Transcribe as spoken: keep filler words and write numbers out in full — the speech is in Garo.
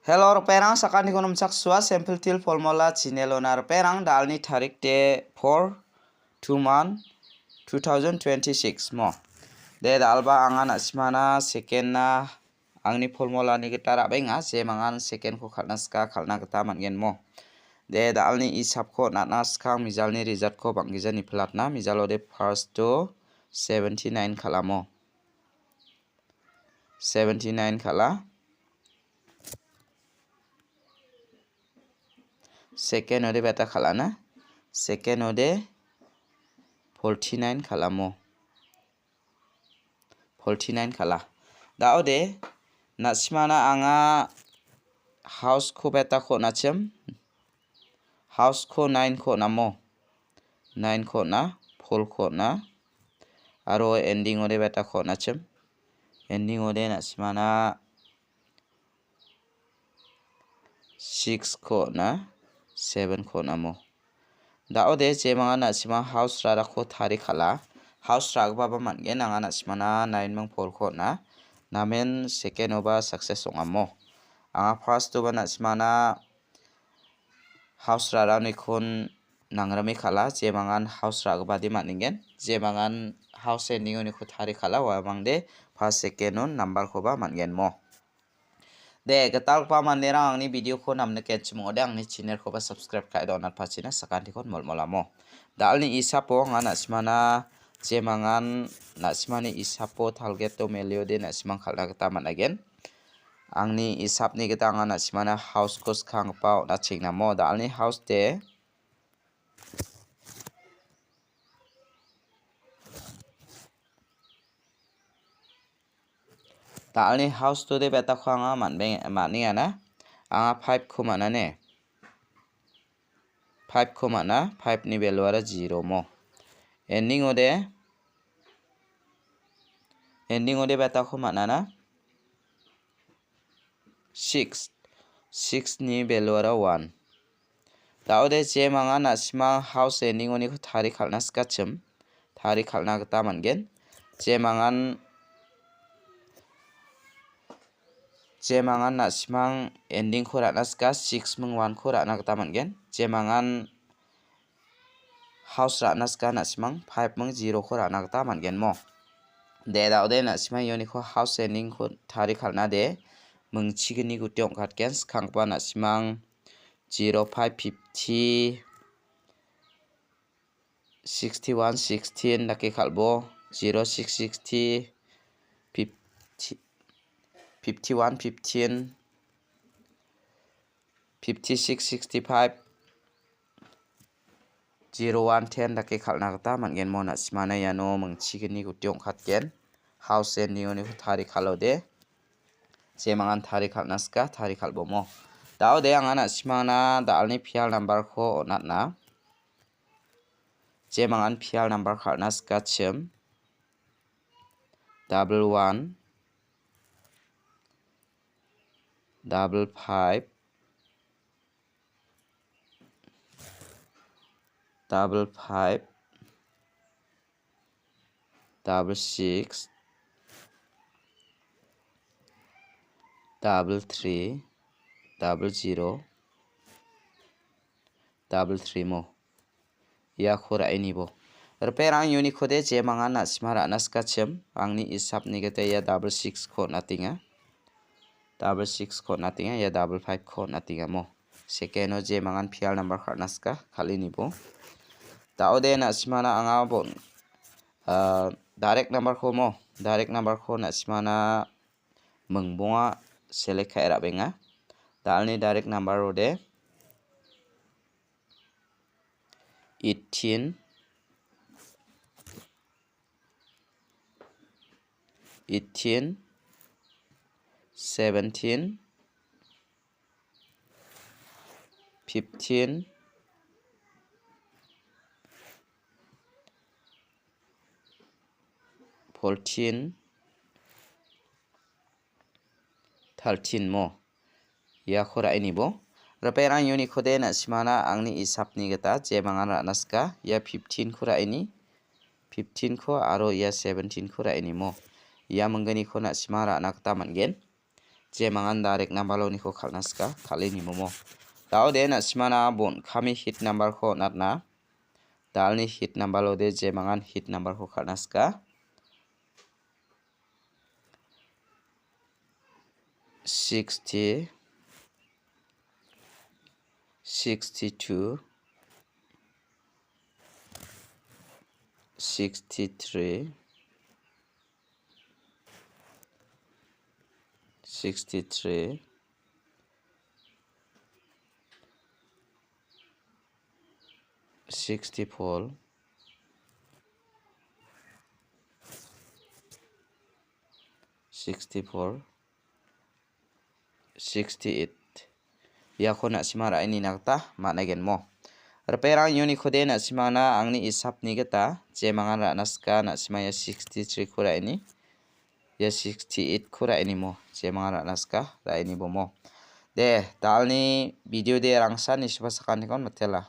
Hello, ripengrang, sakantikon namchaksua, Sample Teer Formula channel-ona ripengrang, da·alni tarik de four, two month, two thousand twenty-six mo. De, da·alba anga na·simana second-na angni formula-ni gita ra·baenga, jemangan second-ko kal·na sika kal·na gita man·gen mo. De, da·alni isapko on·atna skang mijalni result-ko bang·gija nipilatna, mijalo de first-o seventy-nine kal·amo. Seventy-nine kal·a. Second-ode beta kal·ana. Second-ode forty-nine kal·amo. Forty-nine kal·a. Da·ode, na·simana anga house-ko beta-ko on·achim. House-ko nine-ko on·amo. Nine-ko on·a, four-ko on·a. Aro ending-ode beta-ko on·achim. Ending-ode na·simana six-ko on·a, seven-ko on·amo. Da·ode jemangan na·simang house rarako tari kal·a. House ra·gipaba man·gen, anga na·simana nine-ming four-ko on·a. Namen second-oba success ong·amo. Anga first-oba na·simana house raraonikon nangrime kal·a, jemangan house ra·gipade man·engen, jemangan house ending-oniko tari kal·a, uamangde first, second-on number-koba man·gen mo. De, gitalgipa manderang angni video-ko namnikenchim ong·ode, angni channel-koba subscribe ka·e donatpachina sakantikon molmolamo. Da·alni isapo anga na·simana jemangan na·simani isapo target-o meliode na·simang kal·na gita man·agen. Angni isapni gita anga na·simana house-ko skanggipa on·achengna mo. Da·alni house de Da·alni house-tode beta-ko anga man·beng-, man·enga na. Anga five-ko man·a ne. Five-ko man·a, five-ni value-ara zero mo. Ending-ode, ending-ode beta-ko man·a na. Six, six-ni value-ara one. Da·ode jemangan na·simang house ending-oniko tari kal·na sikachim, tari kal·na gita man·gen. Jemangan, jemangan na·simang ending-ko ra·na sika six ming one-ko ra·na gita man·gen. Jemangan house ra·na sika na·simang five ming zero-ko ra·na gita man·gen mo. De, da·ode na·simang ioniko house ending-ko tari kal·na de. Mingchigni guti ong·katgen, skanggipa na·simang zero five fifty, sixty one sixteen dake kal·bo, zero six sixty, fifty, fifty one fifteen, fifty six sixty five, zero one ten dake kal·na gita man·gen mo. Na·simana iano mingchigni guti ong·katgen. House ending-oniko tari kal·ode. Jemangan tari kal·na sika, tari kal·bo mo. Da·ode anga na·simana da·alni pial number-ko on·atna. Jemangan pial number kal·na sikachim. Double one, double five, double five, double six, double three, double zero, double three mo. Iako ra·e nibo. Ripengrang, ioniko de jemangan na·sima ra·na sikachim. Angni isapni gita ia double six-ko on·atenga. Double six-ko on·atenga, ia double five-ko on·atenga mo. Second-o jemangan pial number kal·na sika, kal·e nibo. Da·ode na·simana anga bon, ah, direct number-ko mo. Direct number-ko na·simana mingbonga select ka·e ra·benga. Da·alni direct number-ode eighteen, eighteen, seventeen, fifteen, fourteen, thirteen mo. Iako ra·e nibo. Ripengrang, ioniko de na·simana angni isapni gita jemangan ra·na sika. Ia fifteen-ko ra·e ni. Fifteen-ko aro ia seventeen-ko ra·e nimo. Ia mingginiko na·sima ra·na gita man·gen. Jemangan direct number-oniko kal·na sika, kal·e nimomo. Da·ode na·simana bon kami hit number-ko on·atna. Da·alni hit number-ode jemangan hit number-ko kal·na sika. Sixty, sixty-two, sixty-three, sixty-three, sixty-four, sixty-four, sixty-eight. Iako na·sima ra·e nina gita man·aigenmo. Riperang uniko de na·simana angni isapni gita jemangan ra·na sika na·sima ia sixty-three-ko ra·e ni. Ia sixty-eight-ko ra·e nimo. Jemangan ra·na sika ra·e nibomo. De, da·alni video de rangsan nisuba sakantikon matela.